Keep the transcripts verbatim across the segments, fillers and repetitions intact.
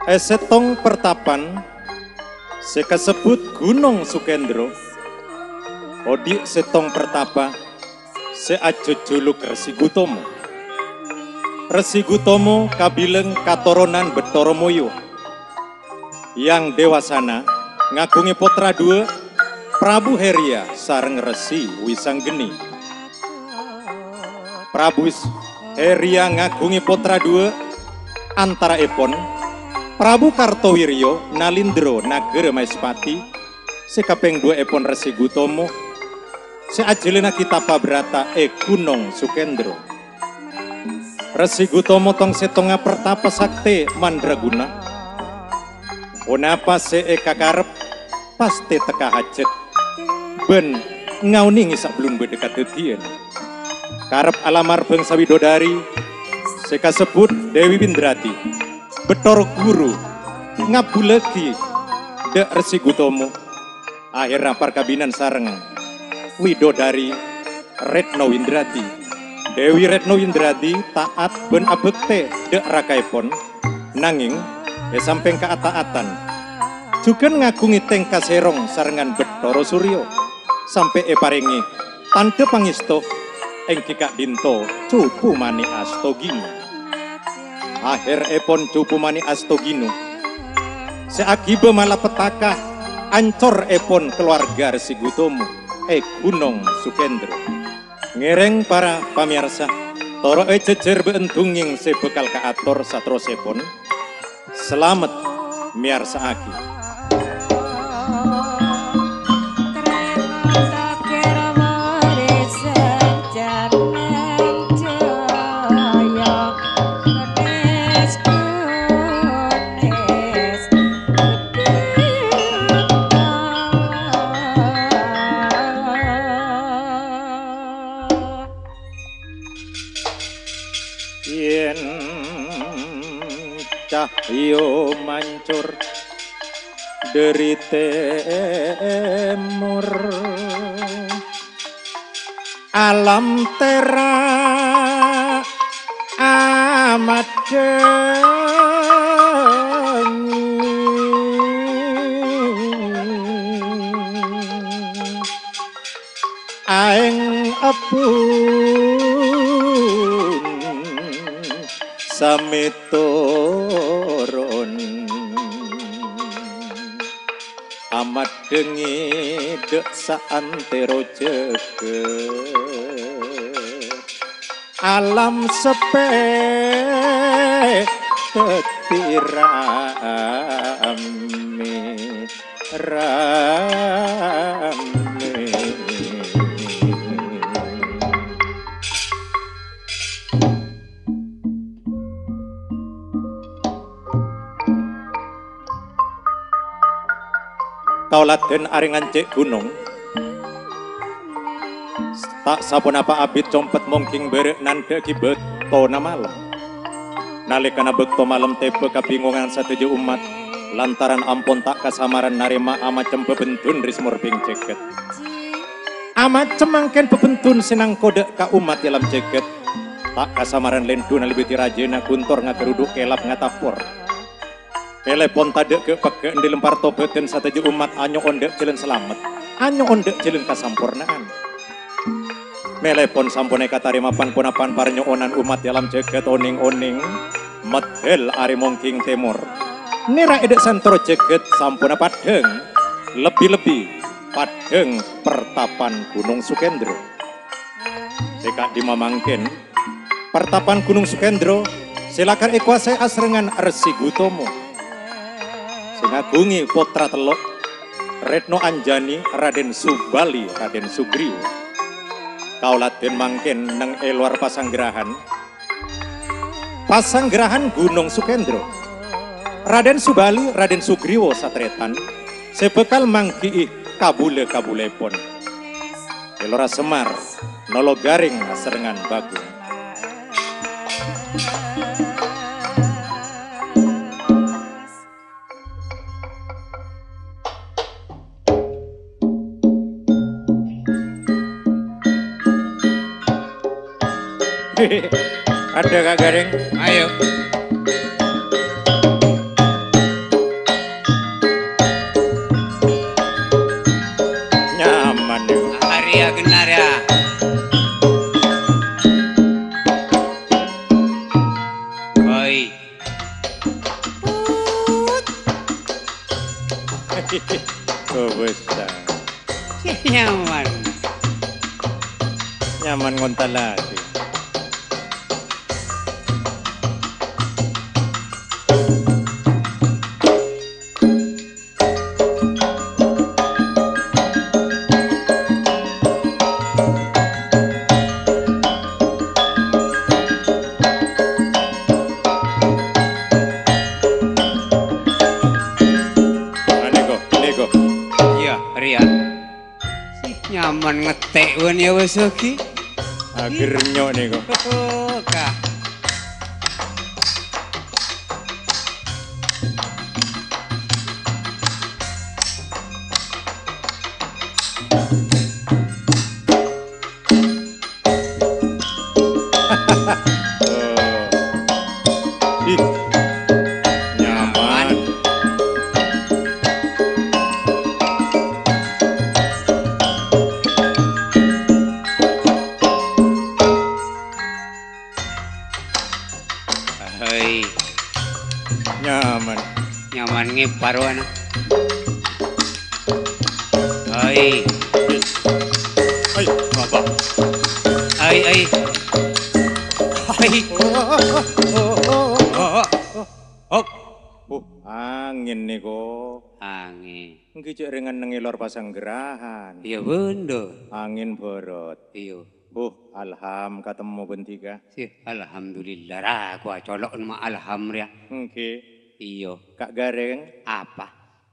È sèttong pertapan sè kasebbhut Ghunong Sukendro, odi' sèttong pertapa sè ajhujhuluk Resi Gutomo. Resi Gutomo kabilang katoronan Bathara Moyo. Yang dewasana ngaghungè pottra dhuwâ', Prabu Heria sareng Resi Wisanggeni. Prabu Wis-, Heria ngaghungè pottra dhuwâ', antaraèpon Prabu Kartowiryo Nalindro Nagara Maespati, sè kapèng duwâ'èpon Resi Gutomo, sè ajhâlânnaghi tapa brata è Ghunong Sukendro. Resi Gutomo tong-sèttongnga pertapa saktè mandraguna. Ponapa sè èkakarep pastè tekka hajhât, bân ngaonèngè sabellunna bâdâ kadhâddhiyân. Karep alamar bhângsa widodari sè kasebbhut Dewi Windradi, Bathara Ghuru, ngabbhullaghi dâ' Resi Gutomo. Aherra parkabinan sareng widodari Retno Windradi. Dewi Retno Windradi ta'at bân abhâktè dâ' rakaèpon, nangèng è sampèng kaata'atan, jhughân ngaghungè tèngka sèrong sarengngan Bathara Suryo, sampè' èparèngè tandhâ pangèsto èngghi ka'dinto Cu Pumane Astogino. Aherrèpon Cu Pumane Astogino sè aghibâ malapettaka ancorèpon kalowarga Resi Gutomo è Ghunong Sukendro. Ngèrèng para pamèyarsa, toro'è jhâjhâr bâ'ân dhungngèng sè bhâkal kaator saterrossèpon. Salamet mèyarsa'aghi. Yèn cahya mancor dhâri tèmor, alam tèra' amadhângngi. Aèng ebbhun samè toron, amadhângngi dâ' saantèro jhâghât. Alam seppè dhâddhi ramè. Ramè. Kaoladhân arè ngancè' ghunong. Ta' saponapa abit compet mongghing bârâ' nandhâ'aghi bâktona malem. Nalèkana bâkto malem tèbâ kabingongan sadhâjâ ommat lantaran ampon ta' kasamaran narèma amacem bhâbhendhun rès morbhing jhâghât. Amacem mangkèn bhâbhendhun sè nangkodhâ' ka ommat è alam jhâghât. Ta' kasamaran lèndhu nalèbâdhi rajâna ghuntor ngaghârudhu' kèlap ngatapor. Kèlèpon tadâ' ghâ'-pagghâ'ân dâlem partobâdhân sadhâjâ ommat anyo'on dâ' jhâlân salamet, anyo'on dâ' jhâlân kasamporna'an. Mèlèpon sampon èkatarèma pan-ponapan parnyo'onan ommat è alam jhâghât onèng-onèng, meddhâl arè mongghing tèmor. Nèra è dâ' santoro jhâghât samponna paddhâng, lebbi-lebbi paddhâng pertapan Ghunong Sukendro. Sè ka'dimma mangkèn, pertapan Ghunong Sukendro sè lakar èkobâsaè asrèngan Resi Gutomo, sè ngaghungè pottra tello', Retno Anjani, Raden Subali, Raden Sugriwo. Kaoladhân mangkèn neng è lowar pasanggrahan, pasanggrahan Ghunong Sukendro. Raden Subali, Raden Sugriwo satarètan sè bhâkal mangghi'i kabulâ-kabulâèpon. È lowar Semar, nolo' Garèng asrèngan Bagong. Adhâ, Ka' Garèng. Ayo. Nyaman ngontalaghi. Nèko, nèko. Iyâ, rèya. Sih, nyaman ngettek bân ya, Bos Ogi. Ager nyok nèko. Oh, ka. Ih, nyaman. Hai. Nyaman. Nyaman ngèpar, wana. Ai. Ai, apa? Ai, ai. Ai. Hop. Uh, angèn nèko. Angèn. Ènggi cè' rèng neng è lor pasanggrahan. Iyâ, bhendher. Angèn bârât. Iyâ. Uh, alham katemmo bân dhika. Sih, alhamdulillah. Ra, ghu acolok ma' alham rèya. Ènggi. Iyâ. Ka' Garèng. Apa?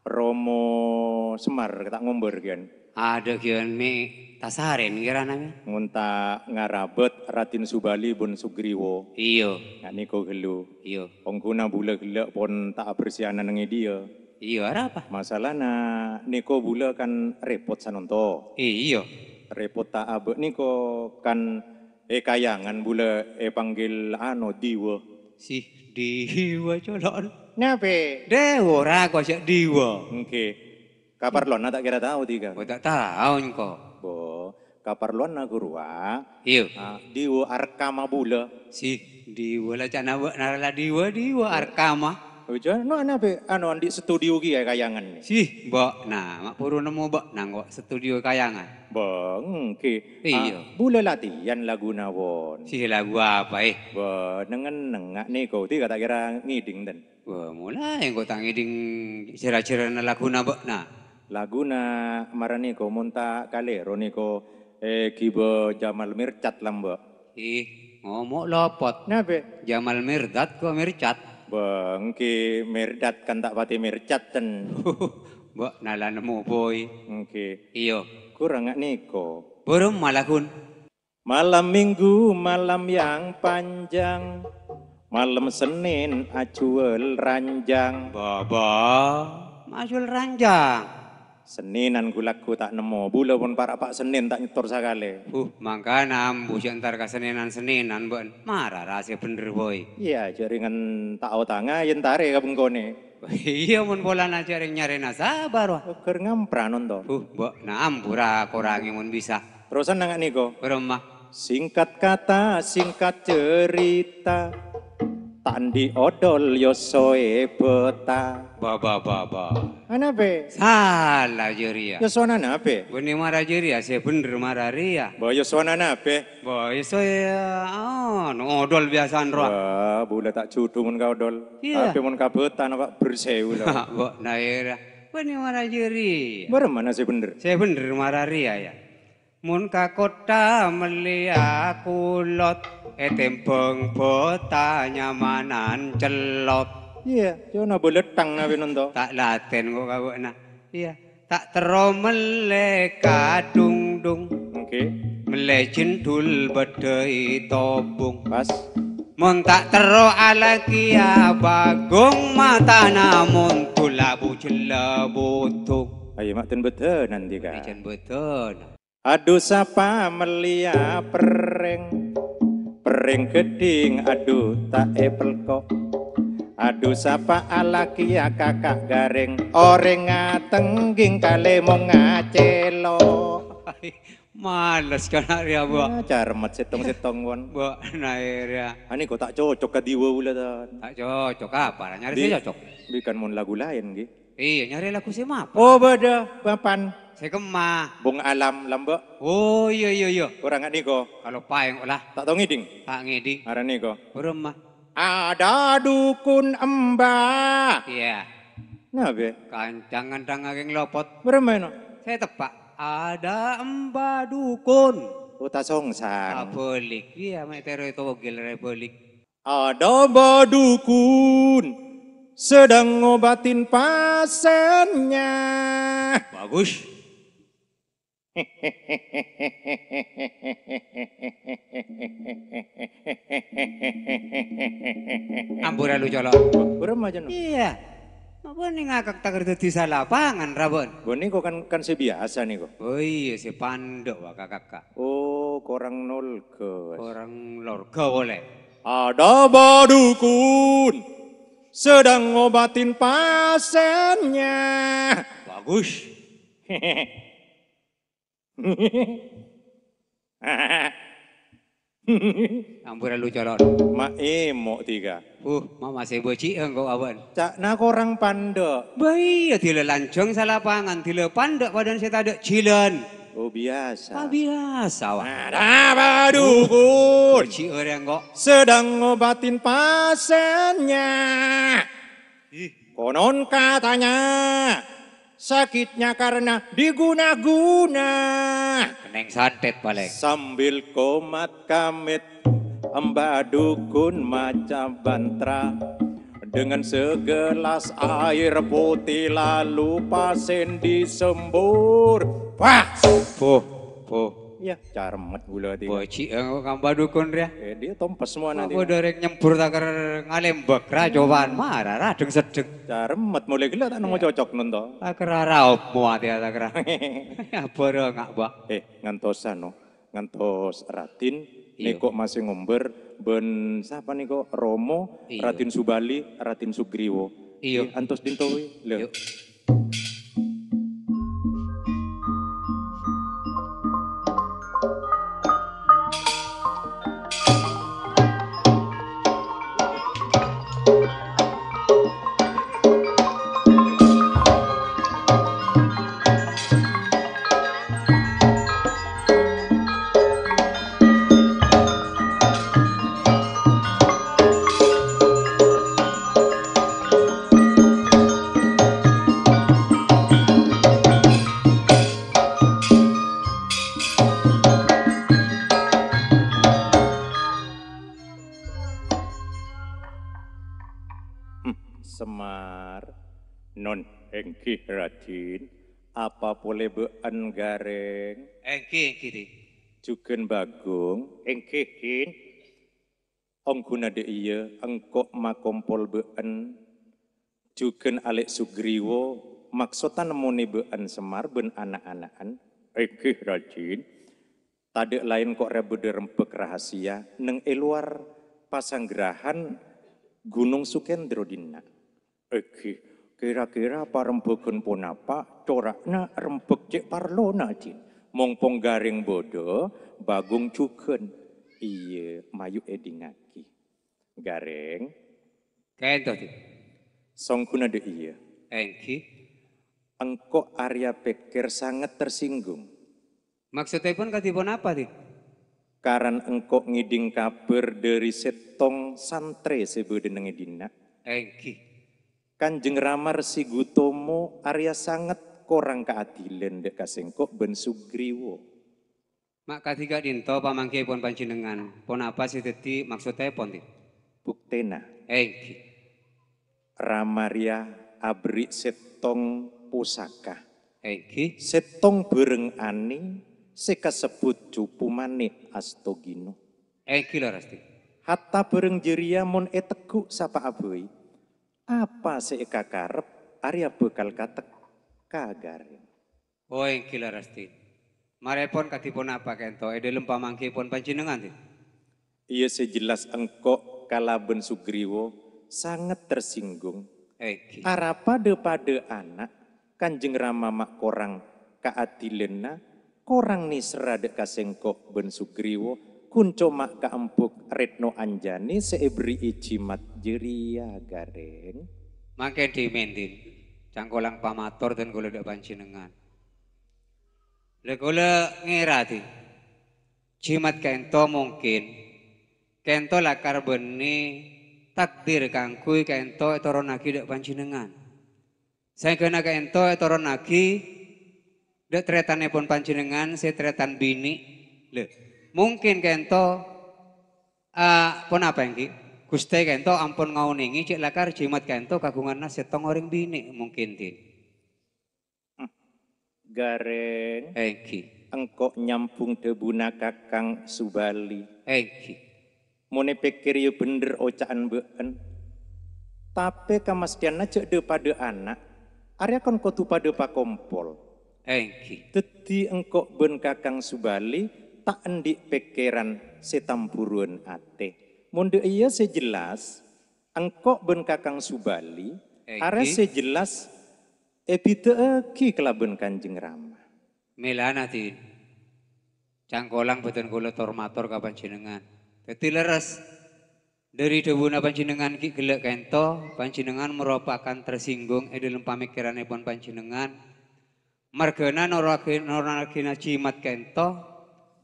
Romo Semar ta' ngombâr kèyan. Adâ' kèyan mè' tasarèn kèrana mè'. Mon ta' ngarabât Raden Subali bân Sugriwa. Iyâ. Nga' nèko ghâllu. Iyâ. Ongghuna bulâ ghellâ' pon ta' abersèana neng è dhiyâ. Iyâ, arapa? Masalana nèko bulâ kan rèpot sanonto. Iyâ. Rèpot ta' abâ' nèko kan è kayangan bulâ èpanggil ano, Diwa. Sih, Diwa, colo'na. Napè? Dèwor, aku ajâ' Diwa. Ènggi. Kaparlowanna ta' kèra tao, dhika? Oh, ta' tao engko'. Bo, kaparlowanna ghuruwa. Iyâ. Ah, Diwa arekkama bulâ. Sih, Diwa la ca'na bâ'na la Diwa, Diwa arekkama. Ojâ, no, napè, anu, andi' studio kèya kayangan. Sih, bâ'na, ma' buru nemmo bâ'na engko' studio kayangan. Bo, ènggi. Iyâ. Ah, bulâ latihan laguna pon. Sih, lagu apa, eh? Bo, neng-enneng nga' nèko, dhika ta' kèra ngèdhing, ten. Wah, molaè engko' ta' ngèdhing jhâr-jhârânna laguna bâ'na. Laguna mara nèko, mon ta' kalèro nèko, eh, ghibâ Jamal Mirdad lambâ'. Ih, ngomo' lopot. Napè? Jamal Mirdad ko' Mirdad. Bâ, ènggi Mirdad kan ta' patè Mirdad, ten. Bâ'na la nemmo bhâi. Ènggi. Iyâ. Kurang nga' nèko. Bârâmma lagun. Malam Minggu, malam yang panjang, malem Senin ajhuwâl ranjang. Bâbâ, ajhuwâl ranjang. Seninan ghu-lagghu ta' nemmo, bulâ pon para' Pa' Senin ta' nyètor sakalè. Huh, mangkana ambu jhâ' entar ka seninan-seninan bâ'na. Mara ra sè bhendher, boy. Iyâ, jhâ' rèng ta' otanga, yèn tarè ka bengkona. Iyâ, mon polana jhâ' rèng nyarèna sabâ rowa. Ghâr ngampra nonto. Huh, bâ'na ambu ra korangè mon bisa. Terrosanna nga' nèko. Bârâmma? Singkat kata, singkat cerita, ta' andi' odol yosoè bâta. Bâ, bâ, bâ, bâ. Anapè? Sala jârèya. Yosowana napè? Bânnè mara jârèya, sè bhendher mara rèya. Bâ, yosowana napè? Bâ, yosoè, anu, odol biyasana rowa. Wah, bulâ ta' jhudhu mon ka odol. Iyâ. Tapè mon ka bâta, napa' bersèu la. Bâ'na era. Bânnè mara jârèya. Bârâmmana sè bhendher? Sè bhendher mara rèya, yâ. Mon ka kottha mellèya kulot, ètèmbhâng bâta nyamanan cellot. Iyâ, cona bâlâtthang napè nonto. Ta' latèn ko' ka bâ'na. Iyâ, ta' terro mellè kadhungdhung. Ènggi. Mellè jendhul bâddhâi tobung. Pas. Mon ta' terro alakèya bâgung matana mon dhulâ bujellâ budhung. Ayo, ma' ten bâdhânan, dhika. Jan bâdhânan. Adu sapa mellèya perrèng, perrèng ghâddhing adu ta' èpelko'. Adu sapa alakèya kaka' garèng, orèng atengging kalèmong ngacèlo'. Males kana' rèya, Mbok. Ah, carmet sèttong-sèttong, pon. Mbok, naè rèya. Anèko ta' cocok ka Diwa bulâ, Tan. Ta' cocok apa? Nyarè sè cocok. Bi' kan mon lagu laèn, ghi. Iyâ, nyarè lagu sè mapa? Oh, bâdâ, bâpan. Sè kemma. Bung Alam Lambâ'. Oh, iyâ, iyâ, iyâ. Korang nèko. Kalopaè engko' la. Ta' tao ngèdhing? Ta' ngèdhing. Arèya nèko. Bârâmma? Ada dukun emba. Iyâ. Napa? Kancangan tang akèng lopot. Bârâmma èno? Sè teppa'. Ada emba dukun. Oh, ta' songsang. Abâlik. Iyâ, mè' terro ètogel rè bâlik. Ada emba dukun sedang ngobatin pasiennya. Bagus. Ampura lu, Colo'. Bârâmma, Jen? Iyâ. Apa nè ngakak takèr dhâddhi salapangan, Rabon? Bânnè kok kan, kan sè biyasa nèko. Oh iyâ, sè pandhâ' wa kakak. Oh, korang nolga. Korang lorga polè. Ada emba dukun sedang ngobatin pasiennya. Bagus. Ampura lu, Colo'. Ma' èmo' dhika. Uh, ma' masè bâji'â engko' abâ'na. Ca'na korang pandhâ'. Bâ iyâ, dhilâ lanjhâng salapangan, dhilâ pandhâ' padâna sè tadâ' jhilân. Oh, biyasa. Pa biyasa, wa. Ada emba dukun. Bâji'â rè engko'. Sedang ngobatin pasiennya. Ih. Konon katanya, sakitnya karena diguna-guna. Kenning santet palèng. Sambil komat-kamit, emba dukun maca mantra. Dengan segelas air putih lalu pasien disembur. Wah! Boh, boh. Iyâ, carmet ghulâ dhika. Bâji'â engko' ka emba dukun rèya. Eh, dhika tompes mowana dhika. Apa dârèng nyembur takèr ngalèmbâk ra cobaan mara ra dheng-seddheng. Carmet molaè ghellâ' ta' nemmo cocok nonto. Takèr ra raop mowa tèya takèr. Abârâ nga', Mbah. Eh, ngantos anu, ngantos Radin, iyâ, nèko masè ngombâr bân sapa nèko? Romo, iyâ, Radin Subali, Radin Sugriwo. Iyâ. Eh, antos dinto, wi. Lho. Iyâ. Hmm, Semar. Non, èngghi, Radin. Apa polè bâ'ân, Garèng? Èngghi, èngghi, Dhi. Jhughân Bagong. Èngghi, Din. Ongghuna dâ' iyâ engko' makompol bâ'ân, jhughân Alè' Sugriwo, maksodda nemmonè bâ'ân Semar bân na'-ana'an. Èngghi, Radin. Tadâ' laèn ko' rèya bâdâ rembhâk rahasia neng è lowar pasanggrahan Gunung Sukendro dinna'. Èngghi, kèra-kèra parembhâghân ponapa cora'na rembhâk cè' parlona, Din? Mongpong Garèng bâdâ, Bagong jhughân. Iyâ, mayu èdingngaghi. Garèng. Ka'ento, Din. Songghuna dâ' iyâ. Èngghi. Engko' arèya pèkkèr sanget tersinggung. Maksoddhâpon kadhi ponapa, Din? Karan engko' ngèdhing kabhâr dâri sèttong santrè sè bâdâ neng è dinna'. Èngghi. Kanjeng Rama Rsi Gutomo arèya sanget korang kaadilân dâ' ka sèngko' bân Sugriwa. Ma' kadhi ka'dhinto pamangghièpon panjhennengngan, ponapa sè dhâddhi maksoddhâpon, Din? Buktèna. Èngghi. Rama rèya aberri' sèttong posaka. Èngghi. Sèttong bârâng anèng sè kasebbhut cupu manè' astogino. Èngghi, lerres, Din. Hatta bârâng jârèya mon ètegghu' sapa'a bhâi, apa sè èkakarep arèya bhâkal katèkka, Garèng. Oh, èngghi, lerres, Din. Marèpon kadhi ponapa ka'dhinto è dhâlem pamangghièpon panjhennengngan, Din? Iyâ, sè jelas engko' kalabân Sugriwa sanget tersinggung. Èngghi. Arapa dhâ-padhâ ana', Kanjeng Rama ma' korang kaadilânna, korang nèserra dâ' ka sèngko' bân Sugriwa, ghun coma kaembhuk Retno Anjani sè èberri'i jimat jârèya, Garèng. Mangkèn dhimèn, Din. Cangkolang pamator dân kaulâ dâ' panjhennengngan. La kaulâ ngèra, Dhi. Jimat ka'ènto mungkin, ka'ènto lakar bânnè takdir kaangghuy ka'ènto ètoronnaghi dâ' panjhennengngan. Saèngghâna ka'ènto ètoronnaghi dâ' tarètannèpon panjhennengngan sè tarètan binè'. Lè, mungkin ka'ènto, a, ponapa ènggi? Ghustè ka'ènto ampon ngaonèngè cè' lakar jimat ka'ènto kagunganna sèttong orèng binè', mungkin, Dhi. Hmm. Garèng. Ènggi. Engko' nyambhung dhâbuna Kakang Subali. Ènggi. Mon èpèkkèr, iyâ bhendher oca'an bâ'na. Tapè kamastèyanna jhâ' dhâ-padhâ ana', arèya kon kodhu padhâ pakompol. Ènggi. Dhâddhi engko' bân Kakang Subali ta' andi' pèkkèran sè tambhuruwân atè. Mon dâ' iyâ sè jelas, engko' bân Kakang Subali, Ènggi. Arèya sè jelas èbhidhâ'aghi kalabân Kanjeng Rama. Mèlana, Dhi. Cangkolang bhâdhân kaulâ tor-mator ka panjhennengngan. Dhâddhi lerres. Dhâri dhâbuna panjhennengngan ghi' ghellâ' ka'ènto, panjhennengngan maropakan tersinggung è dhâlem pamèkkèrannèpon panjhennengngan. Marghâna noraghi-, noragghina jimat ka'ènto,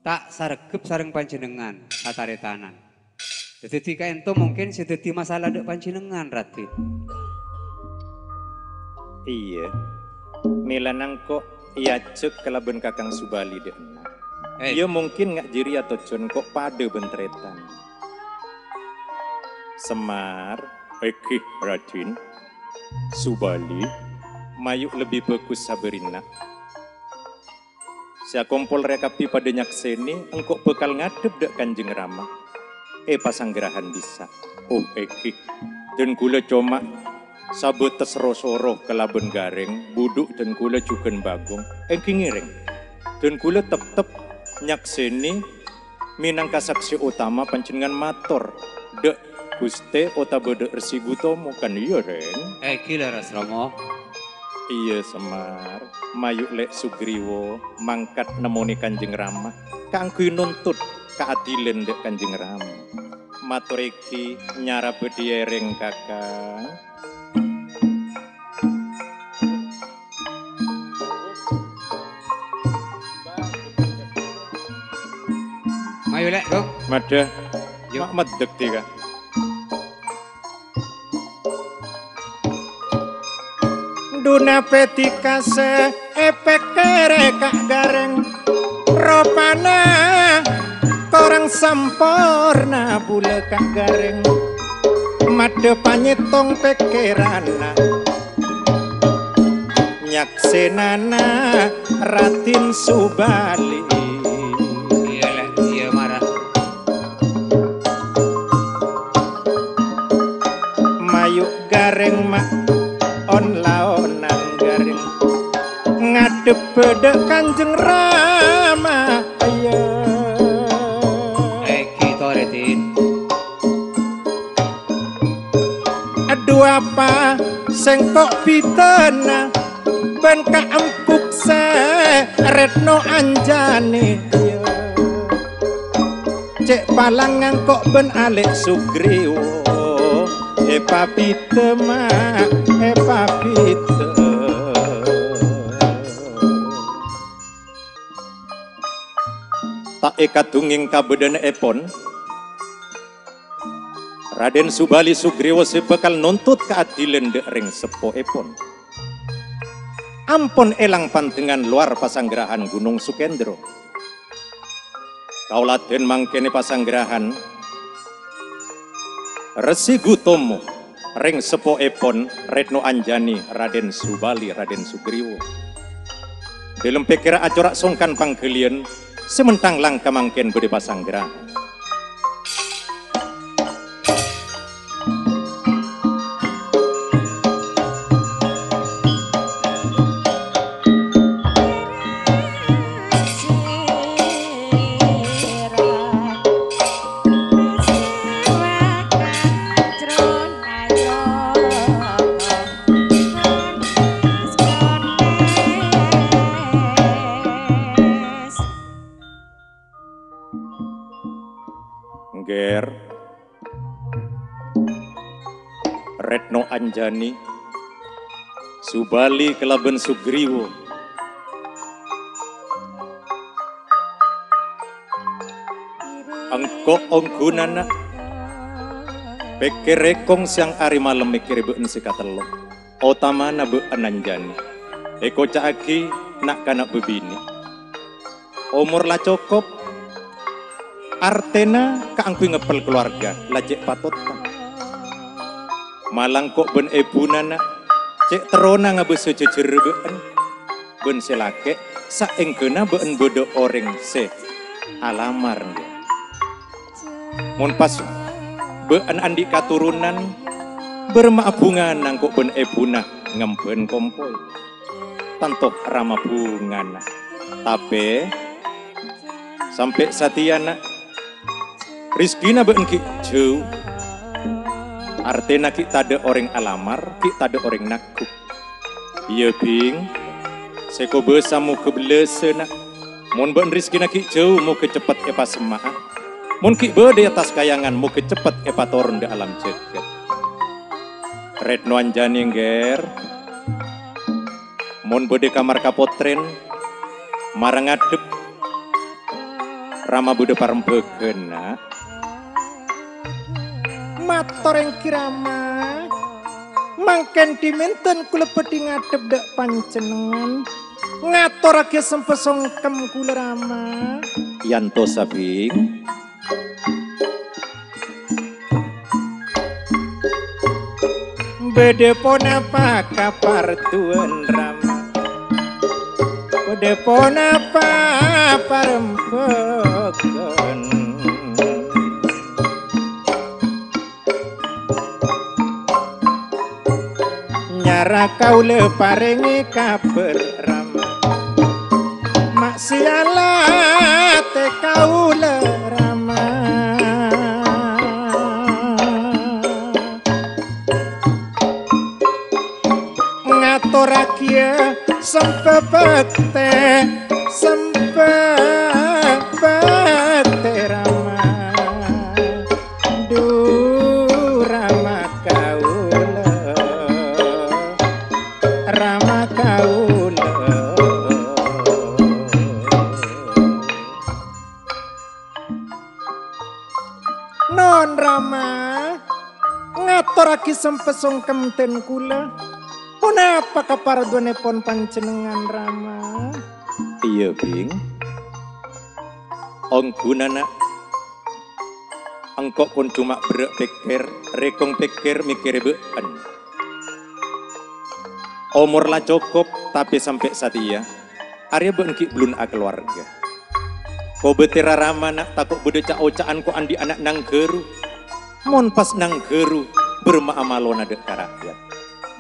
ta' saregghep sareng panjhennengngan, satarètanan. Dhâddhi ka'ènto mungkin sè dhâddhi masalah dâ' panjhennengngan, Radèn. Iyâ. Mèlana engko' èajhâk kalabân Kakang Subali dâ' enna'. Hei. Iyâ, mungkin nga' jârèya tojjhuwân engko' padâ bân tarètan. Semar. Ènggi, Radèn. Subali, mayu' lebbi bhâghus sabârinna. Sè akompol rèya kabbhi padâ nyaksènè engko' bhâkal ngadhep dâ' Kanjeng Rama è pasanggrahan dhisa. Oh, ènggi. Dân kaulâ coma sabâtes ro-soro kalabân Garèng, budhu' dân kaulâ jhughân Bagong. Ènggi ngèrèng. Dân kaulâ teptep nyaksènè mènangka saksè otama panjhennengngan mator dâ' Ghustè otabâ dâ' Resi Gutomo, kan iyâ, Rèng? Ènggi lerres, Rama. Iyâ, Semar. Mayu' Lè' Sugriwa mangkat nemmonè Kanjeng Rama kaangghuy nontot kaadilan dâ' Kanjeng Rama. Mator ènggi nyarabâ dhi èrèng, Kakang. Mayu, Lè', Gung. Madâ. Yu. Ma' meddhek, Dika. Duna pèdhika sè èpèkkèrè Ka' Garèng, ropana korang samporna bulâ Ka' Garèng. Madâ panyèttong pèkkèranna, nyaksènana Radèn Subali. Iyâ, Lè', iyâ, mara. Mayu' Garèng ma' on-laonan Garèng, ngadhebbhâ dâ' Kanjeng Rama, iyâ. Ènggi torè, Din. Adhu apa sèngko' bhidhâna bân kaembhuk sè Retno Anjani, iyâ. Cè' palang ngangko' bân Alè' Sugriwa, èpabhidhâ, ma', èpabhidhâ. Ta' èkadhungèng kabâdâ'annèpon, Radèn Subali Sugriwa sè bhâkal nontot kaadilan dâ' rèng seppoèpon. Ampon èlang pandhengan lowar pasanggrahan Gunung Sukendro. Kaulâ dhân mangkèn è pasanggrahan Resi Gutomo, rèng seppoèpon Retno Anjani, Radèn Subali, Radèn Sugriwa. Dhâlem pèkkèran acora' songkan pangghâliyân, sè menthang langka mangkèn bâdâ pasanggrahan. Ngger. Retno Anjani. Subali kalabân Sugriwa. Engko' ongghunana pèkkèr rèkong sèyang arè malem mèkkèrè bâ'na sè katello', otamana bâ'na Anjani. Èkoca'aghi na'-kana' bâbinè'. Omor la cokop, artèna kaangghuy ngeppel kalowarga la cè' patotta. Malangko' bân èbhuna na' cè' terrona ngabâsa jhâjhârrâ bâ'na, bân sè lakè' saèngghâna bâ'na bâdâ orèng sè alamar, ngghi. Mon pas bâ'na andi' katoronan, bârâmma'a bhungana engko' bân èbhuna ngembhân kompoy. Tanto rama bhungana. Tapè, sampè' satèya, na', rejhekkèna bâ'na ghi' jhâu. Artèna ghi' tadâ' orèng alamar, ghi' tadâ' orèng nangghung. Iyâ, Bhing. Sè kobâsa mogâ bellâsâ, na'. Mon bâ'na rejhekkèna ghi' jhâu, mogâ ceppet èpasemma'a. Mon ghi' bâdâ è attas kayangan, mogâ ceppet èpatoron dâ' alam jhâghât. Retno Anjani, Ngger. Mon bâdâ kamar kapotrèn, mara ngadhep. Rama bâdâ parembhâghân, na'. Mator èngghi Rama. Mangkèn dhimèn dân kaulâ bhâdhi ngadhep dâ' panjhennengngan. Ngatorraghi sembhâ songkem kaulâ, Rama. Èyantosa, Bhing. Bâdâ ponapa kaparduwân Rama? Bâdâ ponapa parembhâghân? Nyara kaulâ parèngè kabhâr, Rama. Maksiat kaulâ, Rama. Ngatorraghi sembhâ bhâktè, sembhâ bhâktè, Rama. Dhu Rama kaulâ, Rama kaulâ. Non Rama, ngatorraghi sembhâ songkem dân kaulâ. Ponapa kaparduwânèpon panjhennengngan, Rama? Iyâ, Bhing. Ongghunana engko' kon coma berrâ' pèkkèr, rèkong pèkkèr mèkkèrè bâ'na. Omor la cokop, tapè sampè' satèya, arèya bâ'na ghi' bellun akalowarga. Kobâtèra Rama, na', tako' bâdâ ca'-oca'an ko' andi' ana' nangghâru. Mon pas nangghâru, bârâmma'a malona dâ' ka ra'yat.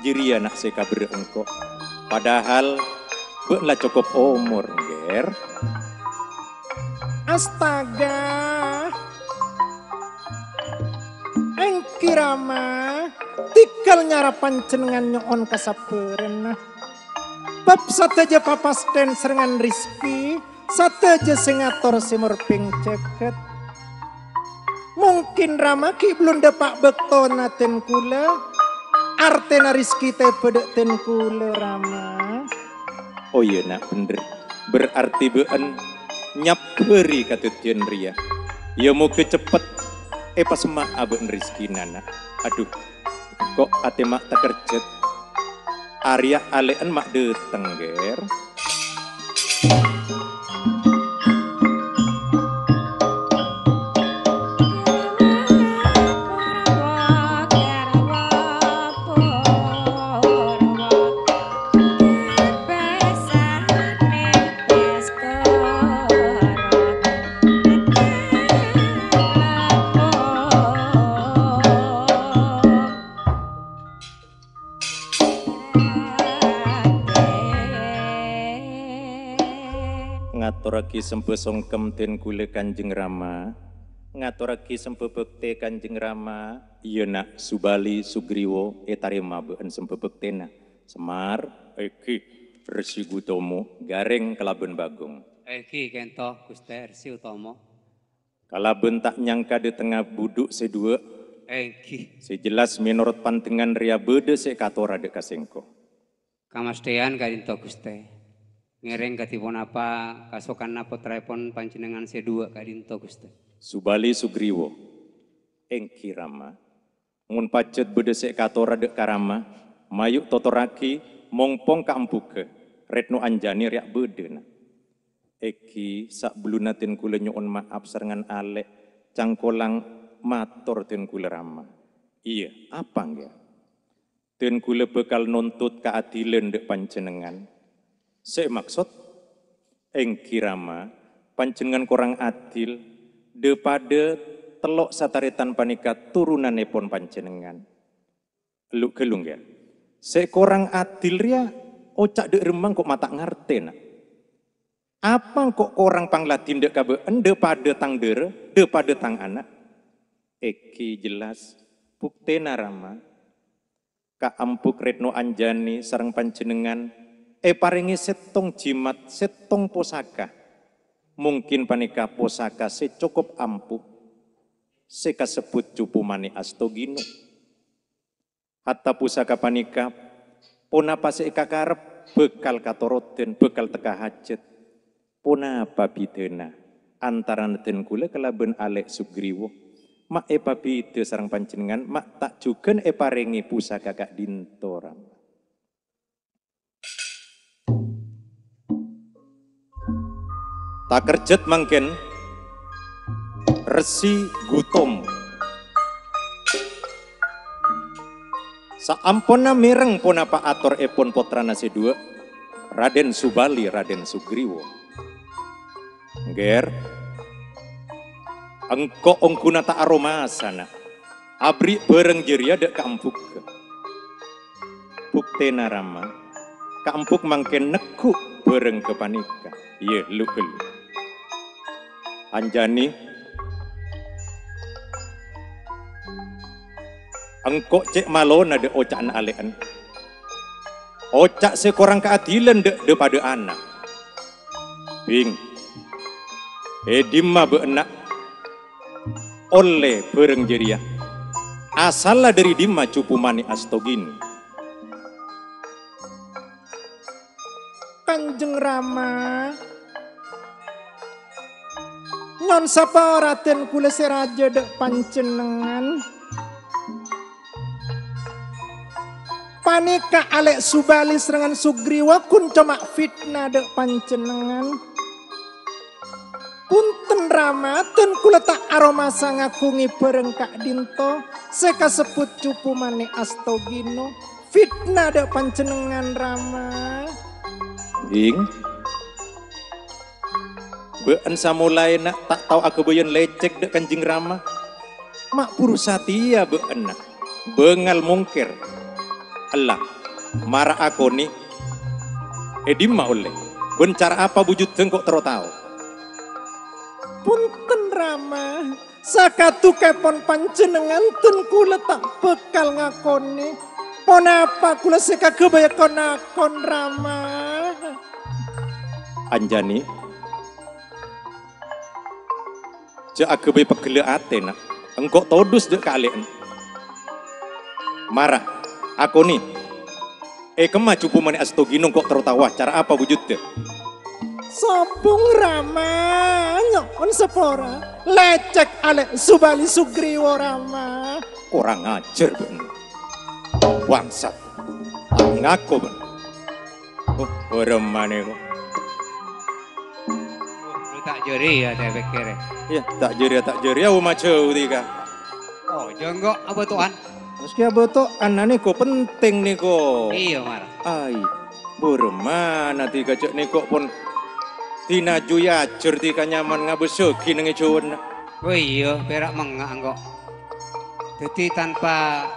Jârèya, na', sè èkabherrâ' engko'. Padahal bâ'na la cokop omor, Ngger. Astaga! Èngghi Rama, tèngghâl nyara panjhennengngan nyo'on kasabbhârânna. Bab sadhâjâ papastèn sarengngan rejhekkè, sadhâjâ sè ngator sè morbhing jhâghât. Mungkin Rama ghi' bellun dâpa' bâktona dân kaulâ, artèna rejhekkè tèbâ dâ' dân kaulâ, Rama. Oh iyâ, na', bhender. Berarti bâ'na nyabbhâri kadhâddhiyân rèya. Iyâ, mogâ ceppet èpasemma'a bâ'na rejhekkèna, na'. Adhu, ko' atè ma' takerjhât. Arèya alè'en ma' dâteng, Ngger. Ngatorraghi sembhâ songkem dân kaulâ Kanjeng Rama. Ngatorraghi sembhâ bhâktè Kanjeng Rama. Iyâ, na', Subali Sugriwa ètarèma bâ'na sembhâ bhâktèna. Semar, èngghi, Resi Gutomo, Garèng kalabân Bagong. Èngghi, kènto, Ghustè Resi Utomo. Kalabân ta' nyangka dâtengnga budhu' sè duwâ'. Èngghi. Sè jelas mènorot pandengngan rèya bâdâ sè èkatora dâ' ka sèngko'. Kamastèyan ka'dinto, Ghustè. Ngèrèng kadhi ponapa kasokanna pottraèpon panjhennengngan sè duwâ' ka'dinto, Ghustè? Subali Sugriwa. Èngghi, Rama. Mon pajhât bâdâ sè èkatora dâ' ka Rama, mayu' totorraghi, mompong kaembughâ, Retno Anjani rèya bâdâna. Èngghi, sabellunna dân kaulâ nyo'on ma'ap sarengngan alè', cangkolang mator dân kaulâ, Rama. Iyâ, apa, èngghi? Dân kaulâ bhâkal nontot kaadilan dâ' panjhennengngan. Sè èmaksod? Èngghi, Rama, panjhennengngan korang adil, dhâ-padhâ tello' satarètan panèka turunannèpon panjhennengngan. Lu-ghâllu, èngghi. Sè korang adil rèya oca' dâ' remma engko' ma' ta' ngartè, na'. Apa engko' korang pangladhin dâ' ka bâ'en, dhâ-padhâ tang dhârâ, dhâ-padhâ tang ana'? Èngghi jelas, buktèna, Rama. Kaembug Retno Anjani sareng panjhennengngan èparèngè sèttong jimat, sèttong posaka. Mungkin panèka posaka sè cokop ampuh, sè kasebbhut Cupu Mane Astogino. Harta pusaka panèka, ponapa sè èkakarep bhâkal katoroddhân, bhâkal tekka hajhât. Ponapa bhidhâna antarana dân kaulâ kalabân alè' Sugriwa? Ma' èpabhidhâ sareng panjhennengngan, ma' ta' jhughân èparèngè pusaka ka'dinto, Rama. Takerjhât mangkèn, Resi Gutom. Saamponna mèreng ponapa atorèpon pottrana sè duwâ', Raden Subali, Raden Sugriwa. Èngghi, engko' ongghuna ta' aromasana, aberri' bhârâng jârèya dâ' kaembugghâ. Buktèna, Rama, kaembug mangkèn neggu' bhârâng ghâpanèka. Iyâ, lu-ghâllu. Anjani, engko' cè' malona dâ' oca'na alè'en. Oca' sè korang kaadilan dâ', dhâ-padhâ ana'. Bhing, è dimma bâ'na ollè bhârâng jârèya? Asalla dâri dimma Cupu Mane Astogino? Kanjeng Rama, nyo'on sapora, dhân kaulâ sè rajâ dâ' panjhennengngan. Panèka alè' Subali sarengngan Sugriwa ghun coma fitna dâ' panjhennengngan. Bhunten, Rama, dhân kaulâ ta' aromasa ngaghungè bhârâng ka'dinto sè kasebbhut Cupu Mane Astogino. Fitna dâ' panjhennengngan, Rama. Bhing. Bâ'en samolaèna ta' tao aghâbâyân lècèk dâ' Kanjeng Rama. Ma' buru satèya bâ'en, bângal mongkèr. Ella, mara akonè, è dimma ollè, bân cara apa bujudda engko' terro tao. Bhunten, Rama. Sakadhukèpon panjhennengngan dhân kaulâ ta' bhâkal ngakonè ponapa kaulâ sè kaghâbâyâ kon-akon, Rama. Anjani, jhâ' aghâbây peghellâ' atè, Na'. Engko' todus jhâ' kalè'en. Mara, akonè. È kemma Cupu Mane Astogino engko' terro taowa cara apa bujudda? Sobung, Rama, nyo'on sapora. Lècèk alè' Subali Sugriwa, Rama. Korang ajhâr bâ'na. Bangsat. Ngako bâ'na. Oh, bârâmma nèko. Lu ta' jârèya, tè pèkkèrè. Iyâ, ta' jârèya, ta' jârèya, omajhâu dhika. Oh, jâ' engko' abâto'an. Maskè abâto'an, nèko penting nèko. Iyâ, Mar. Ai, bârâmma dhika jhâ' nèko pon dinaju èajhâr dhika nyaman ngabâssaghi neng è jhâuna. Oh iyâ, pèra' mengnga' engko'. Dhâddhi tanpa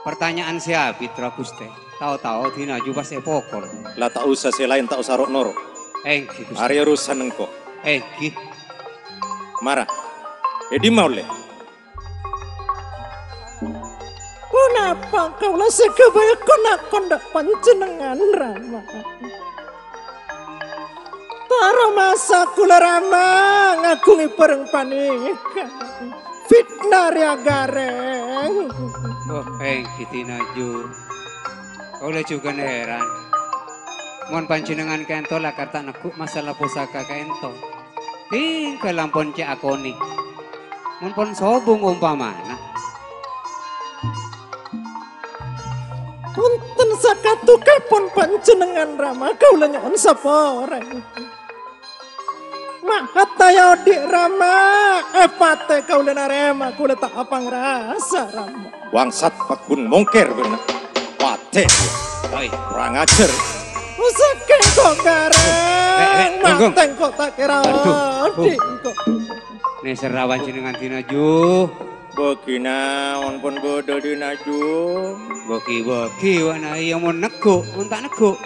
pertanyaan sè abit, Ra Ghustè. Tao-tao dinaju pas èpokol. La ta' osa sè laèn, ta' osa ro'-noro'. Èngghi, Ghustè. Arèya urusan engko'. Èngghi. Mara. È dimma ollè? Ponapa kaulâ sè ghâbây kon-akon dâ' panjhennengngan, Rama? Tara masa kaulâ, Rama, ngaghungè bhârâng panèka. Fitna rèya garèng. Oh, èngghi dinaju. Kaulâ jhughân heran. Mon panjhennengngan ka'ènto lakar ta' neggu' masalah pusaka ka'ènto. Tinggal ampon cè' akonè. Mon pon sobung ompamana. Bhunten sakadhukèpon panjhennengngan, Rama, kaulâ nyo'on sapora. Ma' hatta ya odi', Rama, èpatè kaulâ narèma, kaulâ ta' apangrasa, Rama. Wangsat paggun mongkèr bâ'na. Patè. Oi. Kurang ajar. Usah kèng kok garèng. Eh, eh, Gong, Gong. Matè kok ta' kèra Aduh. Odi' kok. Nèser rawan jenengan Dinaju. Bâgina, on pon bâdâ Dinaju. Bâgi-bâgi, wa'na iyâ mon neggu', mon ta' neggu'.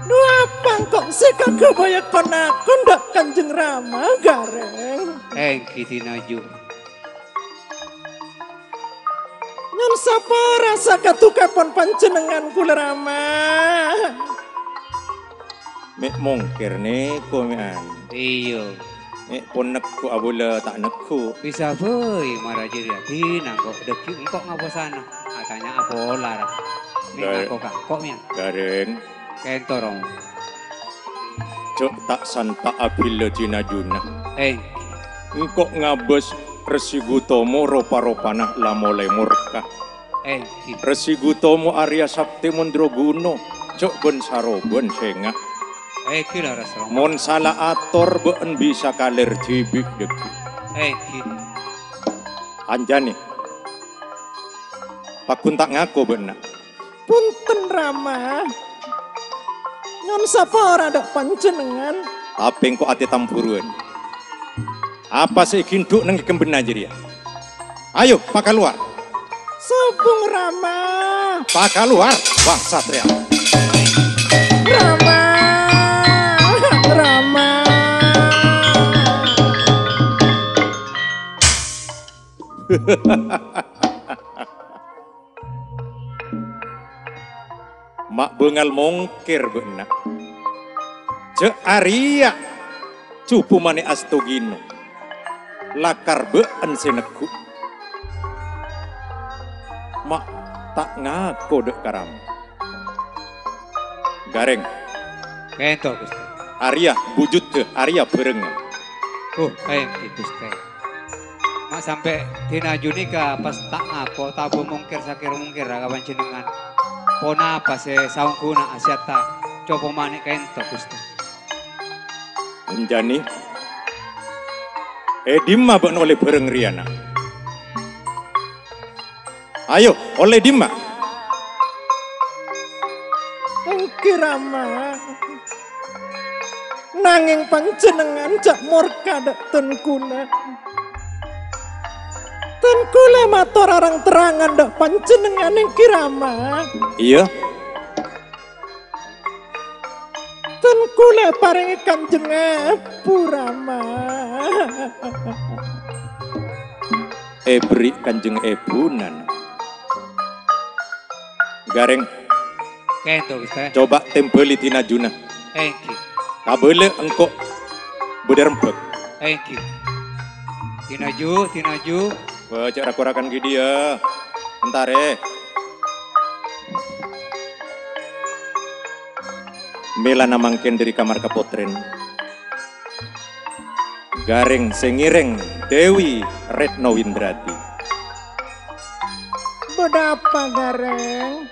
Dhu apa engko' sè kagabâyâ kon-akon dâ' Kanjeng Rama, garèng? Èngghi Dinaju. Nyo'on sapora sakadhukèpon panjhennengngan kaulâ Rama. Mè' mongkèr nèko mè'an. Iyâ. Mè' pon neggu' abâlâ ta' neggu'. Bisa bhâi mara jârèya dinah kok dâggi' engko' ngaposana. Atanya'a pola ra. Mè' Ga-, ngako ka engko' mè'an. Garèng. Kènto, Rama. Jhâ' ta' santa' abhilâ Dinajuna. Èngghi. Engko' ngabâs Resi Gutomo ropa-ropana la molaè morka. Èngghi. Resi Gutomo arèya saktè mondraguna, jhâ' bân-sarobân sènga'. Èngghi, lerres, Rama. Mon sala ator bâ'en bisa kalèr dhibi' dâggi'. Èngghi. Anjhânè. Paggun ta' ngako bâ'na. Bhunten, Rama. Nyo'on sapora dâ' panjhennengngan. Tapè engko' atè tamburuwân. Apa sè èghindhu' neng è kembhânna jârèya? Ayo, pakalowar. Sobung, Rama. Pakalowar, Bang Satria. Rama, Rama. Ma' bângal mongkèr bâ'na. Jhâ' arèya jhubâ manè astogino. Lakar bâ'en sè neggu'. Ma' ta' ngako dâ' ka Rama. Garèng. Kènto, Ghustè. Arèya bujuddhâ, arèya bhârângnga. Oh, èngghi, Ghustè. Ma' sampè' Dinaju nèka pas ta' ngako, tabâ mongkèr sakèra mongkèra ka panjhennengngan. Ponapa sè saongghuna asèyatta copo manè kènto, Ghustè? Anjhânè, è dimma bâ'na ollè bhârâng rèya, Na'? Ayo, ollè dimma? Èngghi, Rama. Nangèng panjhennengngan jhâ' morka dâ' dân kaulâ. Dân kaulâ mator areng-terrangan dâ' panjhennengngan, èngghi, Rama. Iyâ. Dân kaulâ èparèngè Kanjeng Èbhu, Rama. Èberri' Kanjeng Èbhuna. Garèng. Kènto, Ghustè. Coba tèmbhâli Dinajuna. Èngghi. Kabâlâ engko' bâdâ rembhâk. Èngghi. Dinaju, Dinaju. Wah, jhâ' ra-korakan ghi' dhiyâ. Entarè. Mèlana mangkèn dâri kamar kapotrèn. Garèng sè ngèrèng Dèwi Retno Windradi. Bâdâ apa, Garèng?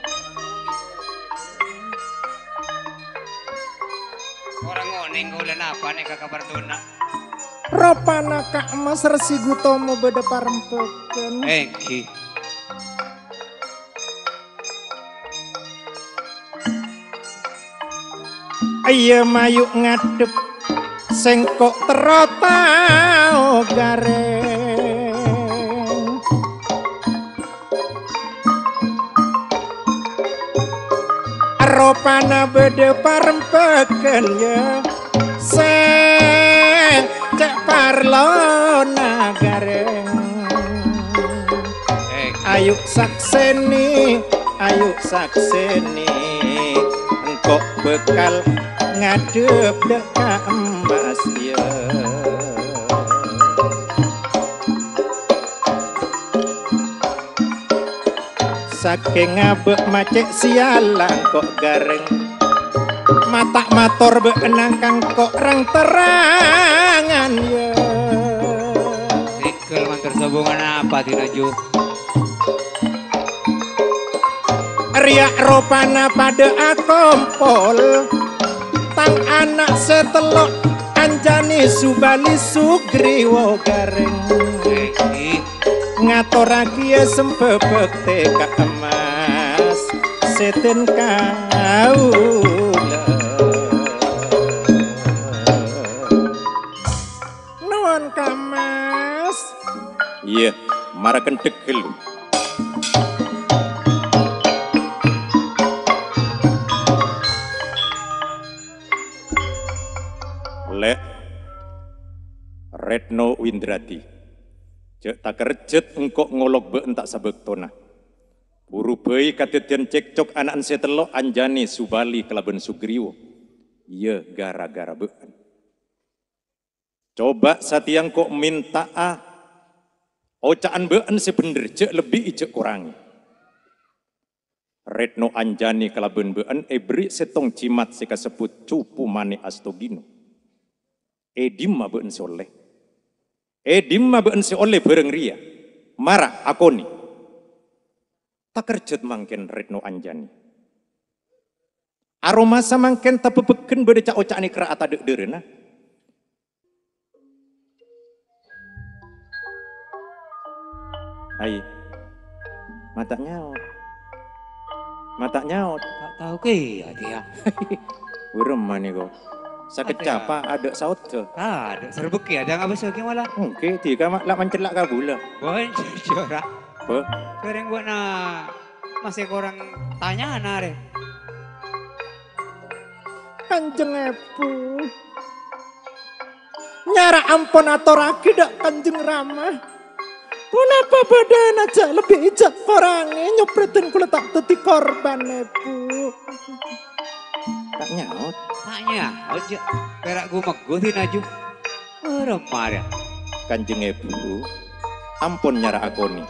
Ora ngonèng kaulâ napa nèka kabhâr dona. Ropana Ka' Mas Resi Gutomo bâdâ parembhâghân. Èngghi. Iyâ, mayu ngadhep, sèngko' terro tao Garèng. Ropana bâdâ parembhâghân, yâ, sè cè' parlona Garèng. Ayu saksènè, ayu saksènè, engko' bhâkal ngadhep dâ' ka emmas, yâ. Sakèng abâ' macè' sial la engko' garèng. Mata' mator bâ'na kangko' rang-terrangan, yâ. Sèngghâl mandhâr sobhungan apa, Dinaju? Rèya ropana padâ akompol. Tang ana' sè tello', Anjani, Subali, Sugriwa, garèng. Èngghi. Ngatorraghi sembhâ bhâktè ka Mas sè dhân kaulâ. Nuwun ka Mas. Iyâ, mara kendhek ghâllu. Lè', Retno Windradi. Jhâ' takerjhât engko' ngolok bâ'na ta' sabâktona. Buru bhâi kadhâddhiyân cekcok ana'na sè tello', Anjani, Subali, kalabân Sugriwa. Iyâ, gara-gara bâ'na. Coba satèya engko' mènta'a oca'an bâ'na sè bhendher, jhâ' lebbi'i, jhâ' korangè. Retno Anjani kalabân bâ'na èberri' sèttong jimat sè kasebbhut Cupu Mane Astogino. È dimma bâ'na sè ollè? È dimma bâ'na sè ollè bhârâng rèya? Mara, akonè. Takerjhât mangkèn Retno Anjani. Aromasa mangkèn tabâbbhâghân bâdâ ca'-oca'an èkra' atadhâ'-dhârâna. Ai. Mata' nyaot. Mata' nyaot. Ta' tao kèya, Tèya. Burem manèko. Sakejjhâ' adâ' saoddhâ. Adâ' serbek ya, adâ' ngapa sih, gimana? Engghi, dhika ma-, la mencellak kabulâ. Bon, jujur, Ra. Bâ. Sèrèng bâ'na masè korang tanyana, rè. Kanjeng Èbhu. Nyara ampon atorraghi dâ' Kanjeng Rama. Ponapa bâdâna jhâ' lebbi'i jhâ' korangè nyoprèdhân kaulâ ta' dhâddhi korban, Èbhu? Ta' nyaot. Ta' nyaot, jhâ'. Pèra' gu-, meggu, Dinaju. Bârâmma rèya? Kanjeng Èbhu, ampon nyara akonè.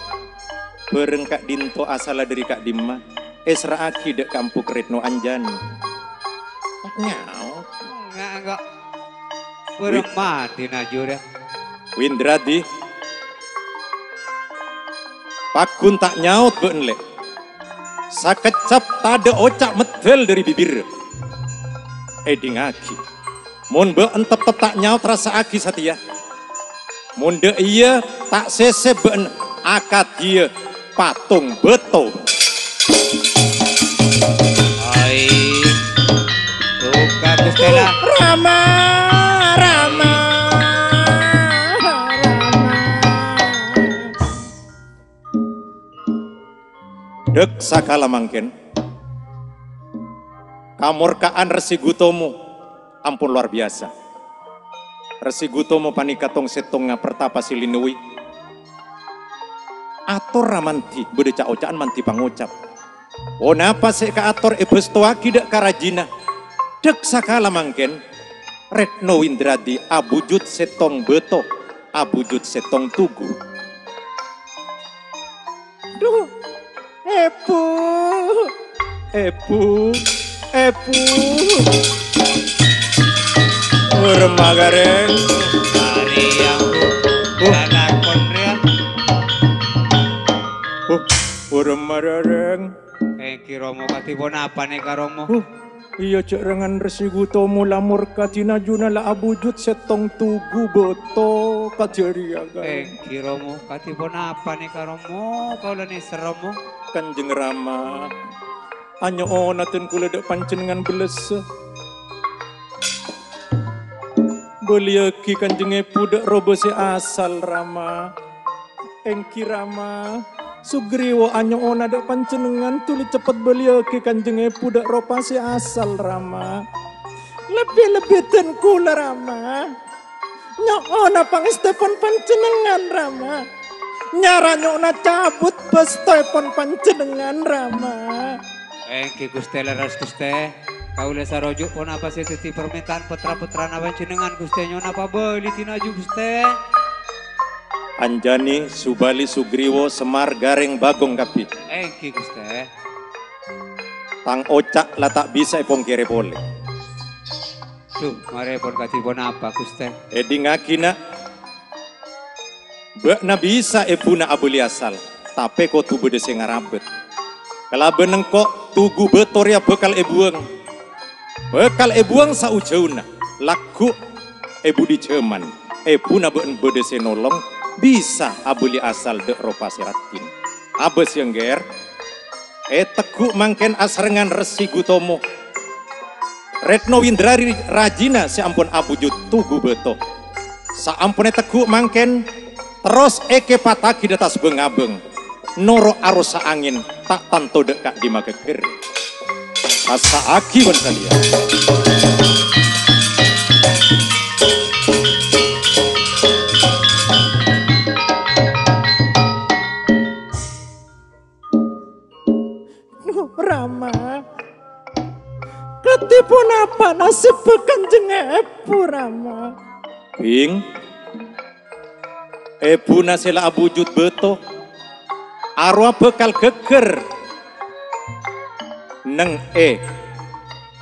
Bhârâng ka'dinto asalla dâri ka'dimma, èserra'aghi dâ' ka Empu Retno Anjani. Ta' nyaot. Enggak, enggak. Wi- Bârâmma Dinaju rèya? Windradi. Paggun ta' nyaot bâ'na, Lè'. Sakejjhâ' tadâ' oca' meddhâl dâri bibirra. Èdingngaghi. Mon bâ'na teptep ta' nyaot, rassa'aghi satèya. Mon dâ' iyâ, ta' sèsè bâ'na akadhiyâ patong bâto. Ai, suka Gusti la. Rama, Rama, Rama. Dâ' sakala mangkèn, kamorka'an Resi Gutomo ampon lowar biyasa. Resi Gutomo panèka tong-sèttongnga partapa sè linowi. Atorra mandhi, bâdâ ca'-oca'an mandhi pangocap. Ponapa sè èkaator èbhâstowaghi dâ' ka rajina? Dâ' sakala mangkèn, Retno Windradi abhujud sèttong bâto, abhujud sèttong tugu. Dhu, Èbhu, Èbhu, Èbhu. Urem magareng. Ari aku. Uh. Lalakon rèya. Uh, urem marareng. Èngghi Rama, kadhi ponapa nèka Rama? Uh. Iyâ, jhâ' rengngan Resi Gutomo lamor kadhi najuna la abhujud sèttong tugu bâto kadhiyâ rèya, Kang. Èngghi, Rama, kadhi ponapa nèka, Rama? Kaulâ nèser, Rama. Kanjeng Rama, anyo'ona dhân kaulâ dâ' panjhennengngan bellessa. Bâliyâghi Kanjeng Èbhu dâ' roba sè asal, Rama. Èngghi, Rama, Sugriwa anyo'ona dâ' panjhennengngan dhuli ceppet bâliyâghi Kanjeng Èbhu dâ' roba sè asal, Rama. Lebbi-lebbi dhân kaulâ, Rama. Nyo'ona pangèstèpon panjhennengngan, Rama. Nyara nyo'ona cabut bâstoèpon panjhennengngan, Rama. Èngghi, Ghustè, lerres, Ghustè. Kaulâ saroju' ponapa sè dhâddhi parmèntaan pottra-pottrana panjhennengngan, Ghustè, nyo'ona pabâli dinaju, Ghustè. Anjani, Subali, Sugriwa, Semar, Gareng, Bagong kabbhi. Èngghi, Ghustè. Tang oca' la ta' bisa èpongkèrè polè. Dhu, marè pon kadhi ponapa, Ghustè? Èdingngaghi, Na'. Bâ'na bisa èbuna abâli asal, tapè kodhu bâdâ sè ngarabât. Kalabân engko', tugu bâto rèya bhâkal èbuwâng. Bhâkal èbuwâng saojhâuna, lagghu' è budi jhâman, èbuna bâ'na bâdâ sè nolong, bisa abâli asal dâ' ropa sè raddhin. Abâs, yâ, Ngger. Ètegghu' mangkèn asarèngan Resi Gutomo. Retno Windrari rajina sè ampon abujud tugu bâto. Saampon ètegghu' mangkèn, terros èkèpattaghi dâ' attas bhâng-abhâng. Noro' arrossa angèn, ta' tanto dâ' ka'dimma ghâgghâr. Passa'aghi bân salèya. Duh, Rama. Kadhi ponapa nasebbhâ kanjeng èbhu, Rama? Bhing, èbhuna sè la abujud bâto, arowa bhâkal ghâgghâr neng è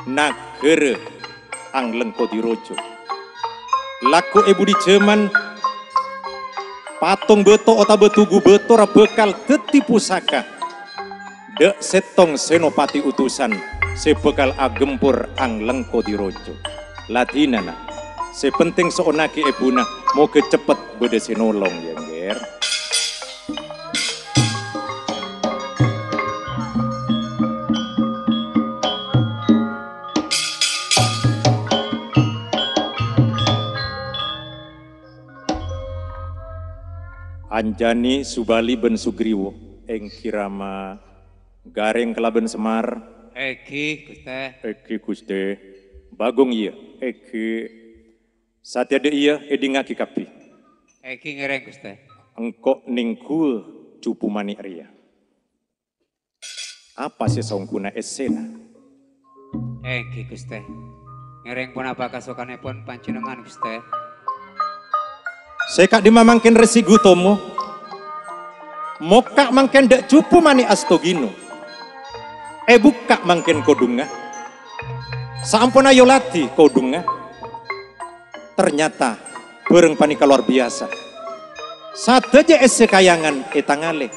naghârâ Anglengkodiraja. Lagghu' è budi jhâman, patong bâto otabâ tugu bâto ra bhâkal dhâddhi pusaka dâ' sèttong sènopati utusan sè bhâkal agempor Anglengkodiraja. La dinana, sè pentèng so'onnaghi èbhuna, mogâ ceppet bâdâ sè nolong, yâ, Ngger. Anjani, Subali bân Sugriwa, èngghi Rama. Gareng kalabân Semar. Èngghi, Ghustè. Èngghi, Ghustè. Bagong, iyâ. Èngghi. Satèya dâ' iyâ èdingngaghi kabbhi. Èngghi ngèrèng, Ghustè. Engko' nèngghuwâ Cupu Manè' rèya. Apa sè saongghuna essèna? Èngghi, Ghustè. Ngèrèng ponapa kasokanèpon panjhennengngan, Ghustè? Sè ka'dimma mangkèn Resi Gutomo? Mokka' mangkèn dâ' Cupu Manè' Astogino. Èbukka' mangkèn kodhungnga. Saamponna èyoladhi kodhungnga. Ternyata bhârâng panèka lowar biyasa. Sadhâjâ essè kayangan ètangalè.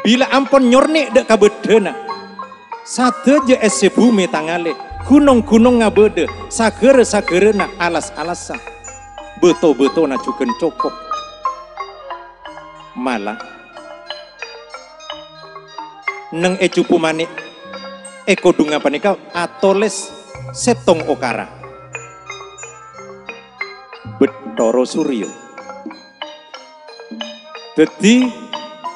Bilâ ampon nyornè' dâ' kabâdâna, sadhâjâ essè bhumè tangalè, ghunong-ghunongnga bâdâ, saghârâ-saghârâna alas-alassa, bâto-bâtona jhughân cokop. Mala, neng è Cupu Manè', è kodhungnga panèka atolès sèttong okara. Bethoro Suryo. Dhâddhi,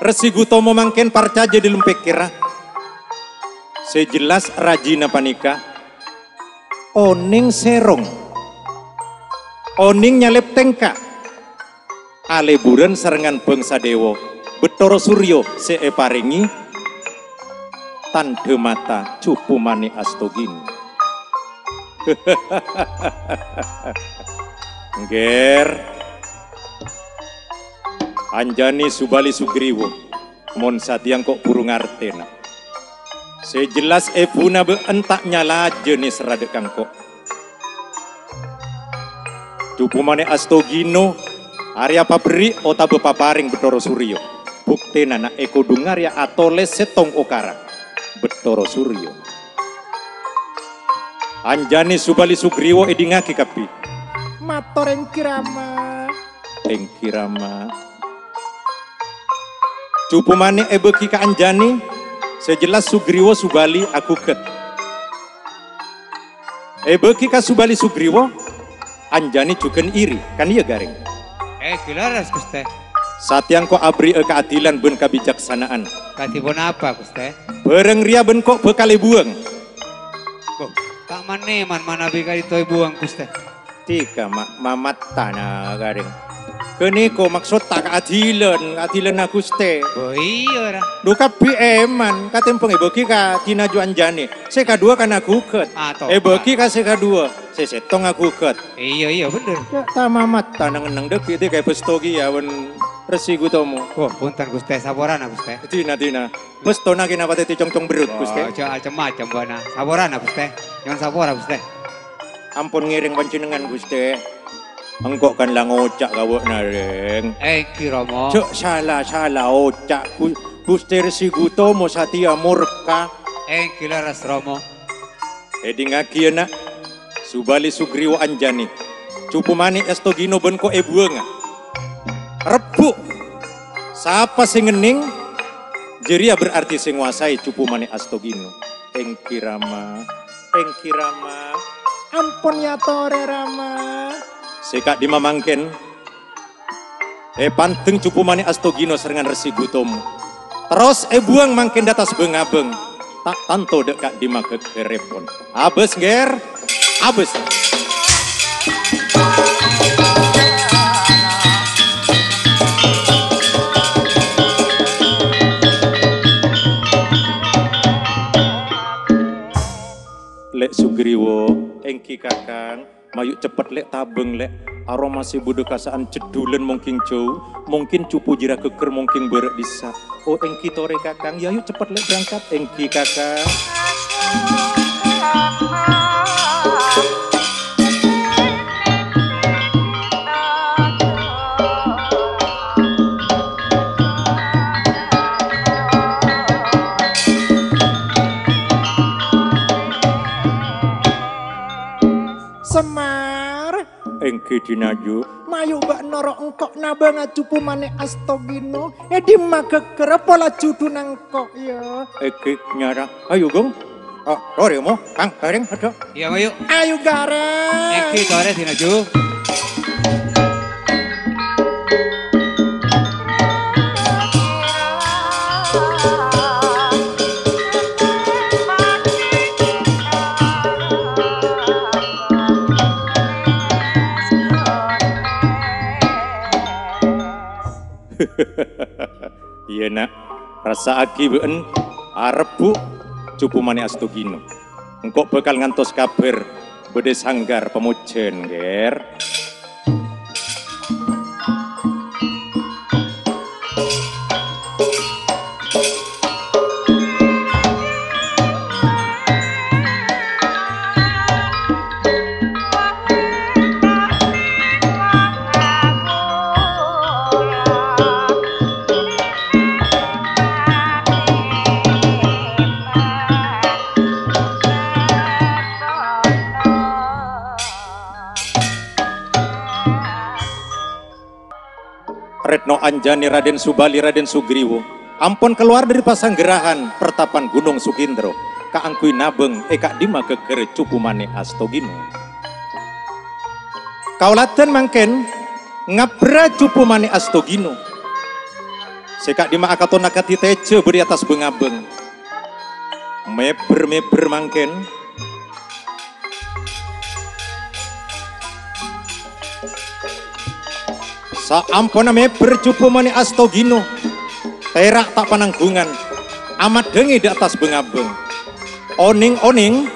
Resi Gutomo mangkèn parcajâ dâlem pèkkèra. Sè jelas rajina panèka onèng sèrong, onèng nyalèp tèngka. Alèburân sarengngan bhângsa dèwa, Bethoro Suryo sè èparèngè tandhâ mata Cupu Manè' Astogino. Ngger. Anjani Subali Sugriwa, mon satèya engko' buru ngartèna. Sè jelas èbhuna bâ'na ta' nyalajâ nèserra dâ' ka engko'. Cupu Manè' Astogino, arèya paberri' otabâ paparèng Bethoro Suryo. Buktèna na' è kodhungnga rèya atolès sèttong okara. Bethoro Suryo. Anjani Subali Sugriwa èdingngaghi kabbhi. Mator èngghi Rama. Èngghi Rama. Cupu Manè' èbâghi ka Anjani, sè jelas Sugriwa Subali aghughet. Èbâghi ka Subali Sugriwa, Anjani jhughân iri, kan iyâ, Gareng? Èngghi lerres, Ghustè. Satèya engko' aberri'â kaadilan bân kabicaksana'an. Kadhi ponapa, Ghustè? Bhârâng rèya bân engko' bhâkal èbuwâng. Bo, ta' manè man manabi ka'dinto èbuwâng, Ghustè. Dhika ma-, mamattana, Gareng. Ghânèka maksotta kaadilan, kaadilanna Ghustè. Oh, iyâ, ra. Dhu kabbhi èman, katèmbhâng èbâghi ka Dinaju Anjani. Sè kaduwâ kana ghughât. Ah, tobat. Èbâghi ka sè kaduwâ, sè sèttonga ghughât. Iyâ, iyâ, bhender. Yâ, tamamat, tanang-enneng dhâggi' dhika bâsto kèya bân Resi Gutomo. Oh, bhunten, Ghustè, saporana, Ghustè. Dina, dina. Bâstona kèna patè congcong berrut, Ghustè. Oh, jhâ' cem-macem bâ'na. Saporana, Ghustè. Nyo'on sapora, Ghustè. Ampon ngèrèng panjhennengngan, Ghustè. Engko' kan la ngoca' ka bâ'na, Rèng. Èngghi, Rama. Jhâ' sala-sala oca', Gu-, Ghustè Resi Gutomo satèya morka. Èngghi, lerres, Rama. Èdingngaghi, na'. Subali Sugriwa Anjani, Cupu Mane Astogino bân ko' èbuwângnga. Rebbhu'. Sapa sè ngennèng, jârèya berarti sè ngowasaè Cupu Mane Astogino. Èngghi, Rama. Èngghi, Rama. Ampon èyatorè, Rama. Sè ka'dimma mangkèn, èpandeng Cupu Mane Astogino sarengngan Resi Gutomo. Terros èbuwâng mangkèn dâ' attas bhâng-abhâng. Ta' tanto dâ' ka'dimma ghâghârèpon. Abâs, Ngèr. Abâs. Lè' Sugriwa, èngghi, Kakang. Mayu' ceppet, Lè', tabâng, Lè'. Aroma sè bâdâ kasa'an jeddhulan mongkèng jâu, mongkèn cupu jârèya ghâggâr mongkèng bârâ' dissa'. Oh, èngghi torè, Kakang. Yâ, ayu' ceppet, Lè', berangkat. Èngghi, Kakang. Semar. Èngghi, Dinaju. Mayu' bâ' noro' engko' nabângnga Cupu Mane Astogino. È dimma ghâggârra pola judhuna engko', yâ? Èngghi, Nyara. Ayu, Gung. Oh, torè, Mo. Kang, Garèng, aḍâ. Iyâ, mayu'. Ayu, Garèng. Èngghi, torè, Dinaju. Iyâ, Na'. Rassa'aghi bâ'en, arebbhu' Cupu Mane Astogino. Engko' bhâkal ngantos kabhâr bâdâ sanggar pamojhân, Ger. Retno Anjani Raden Subali, Raden Sugriwo ampon kalowar dhâri pasanggarahan pertapan Gunung Sukindro kaangghuy nabâng è ka'dimma ghâggâr Cupu Mane Astogino. Kaoladhân mangkèn ngabbherrâ Cupu Mane Astogino sè ka'dimma akatonna kadhi tèjhâ bâdâ è attas bhâng-abhâng. Mèbbhèr-mèbbhèr mangkèn, saamponna mèbbhèr Cupu Mane Astogino, tèra' ta' pananggungan, amaddhângè dâ' attas bhâng-abhâng. Onèng-onèng,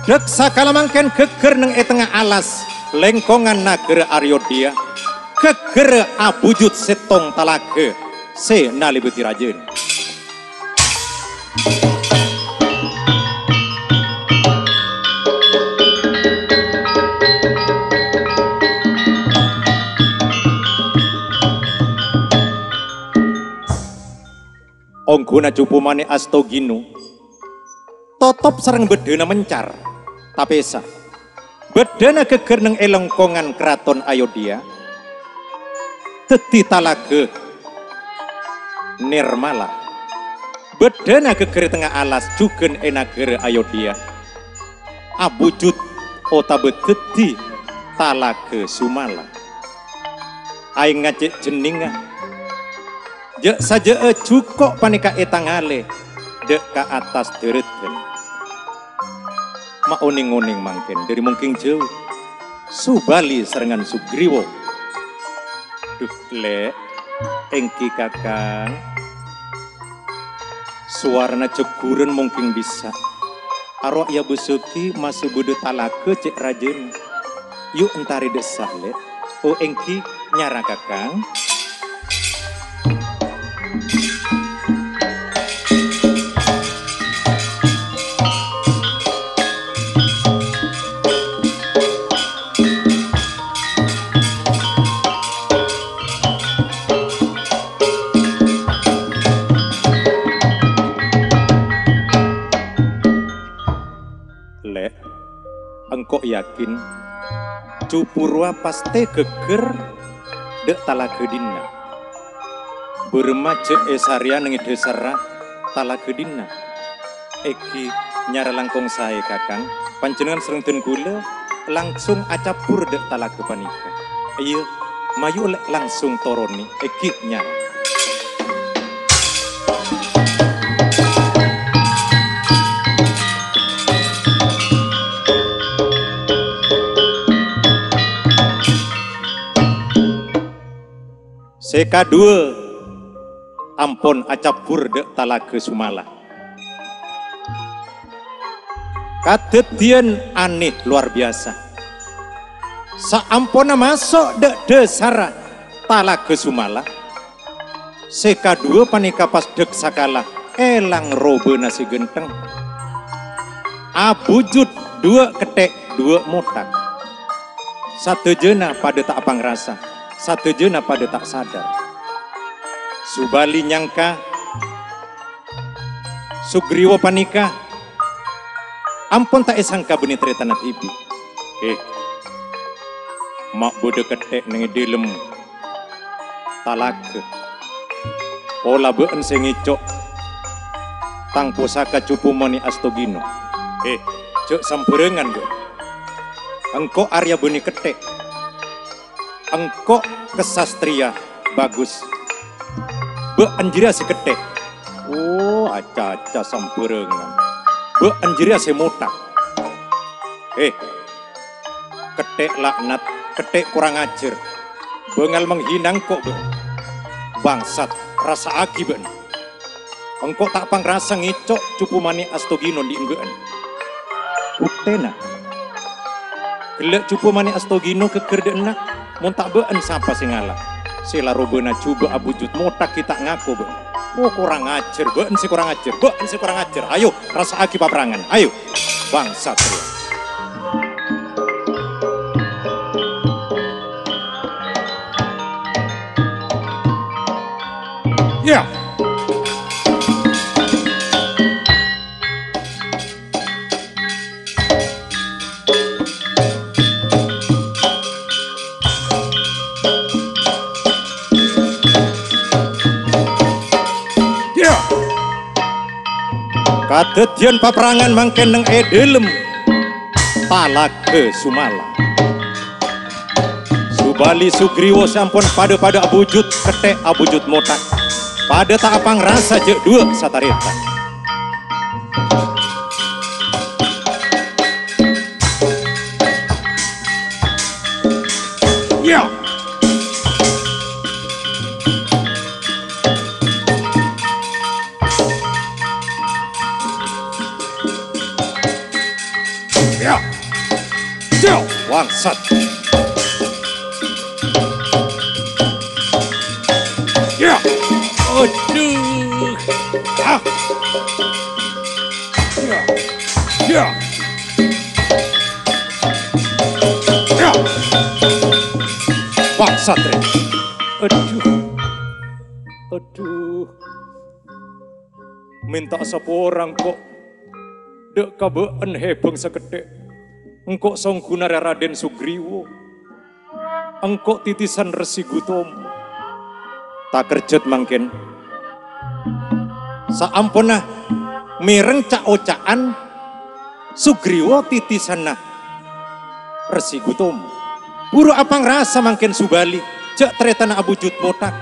dâk sakala mangkèn ghâggâr neng è tengnga alas, lèngkongan naghârâ Ayodhya, ghâggârrâ abhujud sèttong talaghâ sè nalèbâdhi rajâna. Ongghuna Cupu Mane Astogino totop sareng bâddhâna mencar, tapèsa. Bâddhâna ghâggâr neng è lèngkongan Karaton Ayodhya, dhâddhi talaghâ Nirmala. Bâddhâna ghâggâr è tengnga alas jhughân è naghârâ Ayodhya, abhujud otabâ dhâddhi Talaghâ Sumala. Aèngnga cè' jhennèngnga, jâ'-sajâ'â jhuko' panèka ètangalè dâ' ka attas dârâddhân. Ma' onèng-onèng mangkèn dhâri mongkèng jâu, Subali sarengngan Sugriwo Dhu, Lè', èngghi, Kakang. Sowarana jhâgghurân mongkèn bisa. Arowa' èabâsaghi masè bâdâ talaga cè' rajâna. Yu' entarè dâ' essa', Lè'. Oh, èngghi, nyara, Kakang. Lè', engko' yakin, Cù Purwa pastè ghâgghâr dâ' talaga dinna'. Bârâmma jhâ' èsarèya neng è dhâsarra talaga dinna'. Èngghi, nyara langkong saè, Kakang. Panjhennengngan sareng dhân kaulâ langsung acabbhur dâ' talaga panèka. Iyâ, mayu Lè' langsung toronè. Èngghi, nyara. Sè kadhuwâ ampon acabbhur dâ' talaga Sumala. Kadhâddhiyân anè lowar biyasa. Saamponna maso' dâ' dhâsarra talaga Sumala, sè kadhuwâ panèka pas dâk sakala èlang robâna sè ghântheng. Abujud dhuwâ' ketthè' dhuwâ' mothak. Sadhâjâna padâ ta' apangrasa, sadhâjâna padâ ta' sadar. Subali nyangka Sugriwa panèka ampon ta' èsangka bânnè tarètanna dhibi'. Eh, ma' bâdâ ketthè' neng è dhâlem talaga. Pola bâ'en sè ngèco' tang posaka Cù Purwa Manè Astogino. Eh, jhâ' sambhârângan bâ'en. Engko' arèya bânnè ketthè'. Engko' kasastrèya bagus. Bâ'en jârèya sè ketthè'. Oh, aca-aca sambhârângan. Bâ'en jârèya sè mothak. Eh, ketthè' laknat, ketthè' korang ajhâr. Bângal menghina engko' bâ'en. Bangsat, rassa'aghi bâ'en. Engko' ta' pangrasa ngèco' Cù Purwa Manè Astogino andi' enggâ'ân. Buktèna, ghellâ' Cù Purwa Manè Astogino ghâgghâr dâ' enna', mon ta' bâ'en sapa sè ngala'? Sè la robâna jhubâ' abujud mothak ghi' ta' ngako bâ'en. Oh, korang ajhâr, bâ'en sè korang ajhâr, bâ'en sè korang ajhâr. Ayo, rassa'aghi paprangan, ayo. Bangsat rèya. Yâ. Yâ. Kadhâddhiyân paprangan mangkèn neng è dhâlem Talaga Sumala. Subali Sugriwa sè ampon padâ-padâ abujud ketthè' abujud mothak, padâ ta' apangrasa jhâ' dhuwâ' satarètan. Yâ! Yâ! Yâ! Bangsat! Yâ! Aduh! Ah! Yâ! Yâ! Yâ! Bangsat, rè! Aduh! Aduh! Mènta sapora engko' dâ' ka bâ'en, he bangsa ketthè'. Engko' songghuna rè Raden Sugriwa. Engko' titisan Resi Gutama. Takerjhât mangkèn. Saamponna mèreng ca'-oca'an Sugriwa titisanna Resi Gutama. Buru apangrasa mangkèn Subali, jhâ' tarètanna abujud mothak.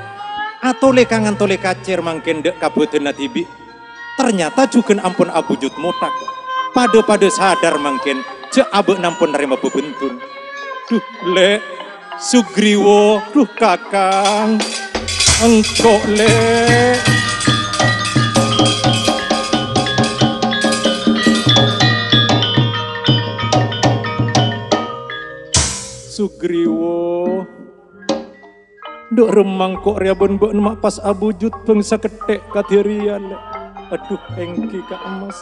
Atolè ka ngantolè kacèr mangkèn dâ' ka bhâdhânna dhibi'. Ternyata jhughân ampon abujud mothak. Padâ-padâ sadar mangkèn, jhâ' abâ'na ampon narèma bhâbhândhun. Dhu, Lè', Sugriwa, dhu, Kakang, engko', Lè'. Sugriwa, dhu, remmang ko' rèya bân bâ'na ma' pas abujud bângsa ketthè' kadhi rèya, Lè'. Adhu, èngghi, Ka' Emmas.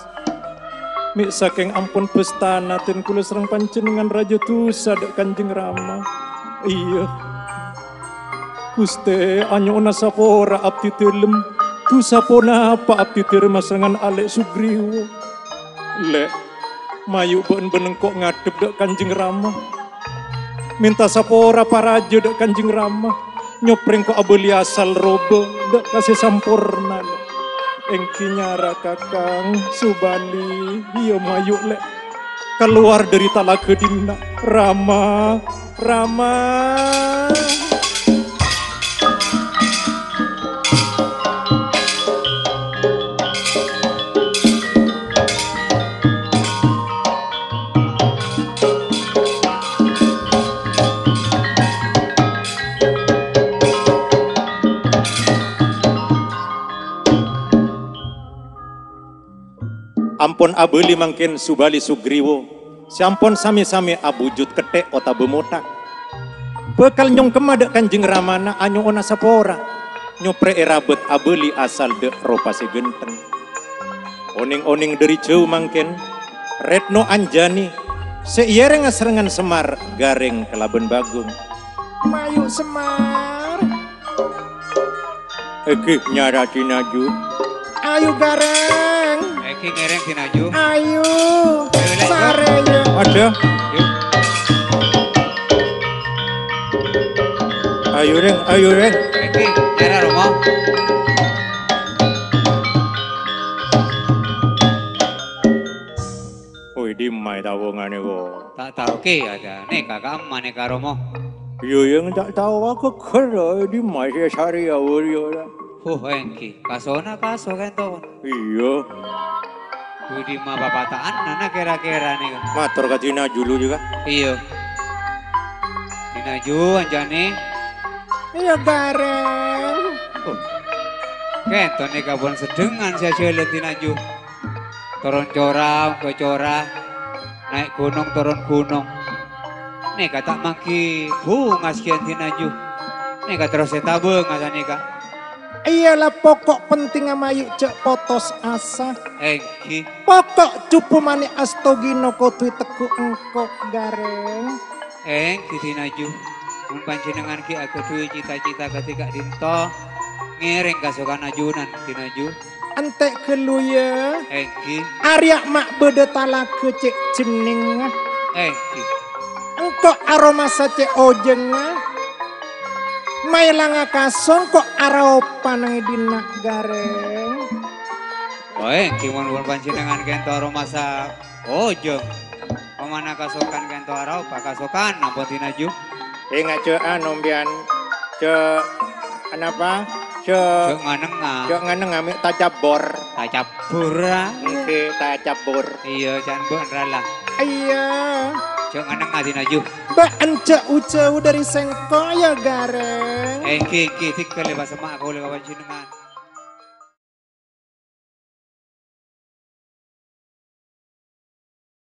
Mè' sakèng ampon bâstana tèn kaulâ sareng panjhennengngan rajâ dhusa dâ' Kanjeng Rama. Iyâ. Ghustè, anyo'ona sapora abdhi dhâlem. Dhusa ponapa abdhi dhâremma sarengngan alè' Sugriwa? Lè', mayu' bâ'na bân engko' ngadhep dâ' Kanjeng Rama. Mènta sapora parajâ dâ' Kanjeng Rama. Nyoprè engko' abâli asal robâ dâ' ka sè samporna, Lè'. Èngghi nyara, Kakang, Subali, iyâ mayu', Lè'. Kalowar dâri talaga dinna'. Rama, Rama. Ampon abâli mangkèn Subali Sugriwa, sè ampon samè-samè abujud ketthè' otabâ mothak. Bhâkal nyongkemma dâ' Kanjeng Ramana anyo'ona sapora, nyoprè èrabât abâli asal dâ' ropa sè ghântheng. Onèng-onèng dâri jhâu mangkèn, Retno Anjani, sè èyèrèngnga sarengngan Semar, Garèng kalabân Bagong. Mayu' Semar. Èngghi nyara Dinaju. Ayu, Garèng. Èngghi ngèrèng Dinaju. Ayu. Ayo, Lè', yuk. Sarè, yuk. Ada. Yuk. Ayo, Rèng, ayo, Rèng. Èngghi nyara Romo. Woi, dimma è tawongan nèko? Ta' tao kè ada. Nèka ka'emma nèka, Romo? Iyâ, yèng ta' tao, aku ghâr, dimma sè sarè awur, yâ, ora? Huh, èngghi. Kasona kaso kènto. Iyâ. Woi, dimma papata'anna kèra-kèra nèka? Mator ka Dinaju lu jhughâ. Iyâ. Dinaju, Anjani. Iyâ, Garèng. Huh. Kènto nèka pon sedhengan sè ajhâlân Dinaju. Toron cora, ongghâ cora, naè' ghunong, toron ghunong. Nèka ta' mangghi bhunga saghiyân Dinaju. Nèka terros ètabâng asanèka. Iyâ la, poko' pentingnga mayu' jhâ' potos asa. Èngghi. Poko' jhubbu manè' astogina kodhu ètegghu' engko', Garèng. Èngghi Dinaju, mon panjhennengngan ghi' aghâdhuwi cita-cita kadhi ka'dinto, ngèrèng kasokan ajunan, Dinaju. Entè' ghâllu, yâ. Èngghi. Arèya ma' bâdâ talaga cè' jhennengnga. Èngghi. Engko' aromasa cè' ojhângnga. Maèlanga kaso engko' araopa nang è dinna', Garèng. Oh, èngghi, mon, mon panjhennengngan kènto aromasa ojhâng. Omana kasokan kènto araopa, kasokan ampon Dinaju. Enga' jhâ' anu, mbiyan. Jhâ' anapa? Jhâ', jhâ' nganengnga. Jhâ' nganengnga, mè' tacabbor. Tacabbur, ah. Èngghi, tacabbur. Iyâ, can bâ'na rala. Iyâ. Jhâ' nganengnga Dinaju. Bâ'na jhâ' u-jhâu dâri sèngko', yâ, Garèng. Èngghi, èngghi, dhika lè pasemma' kaulâ ka panjhennengngan.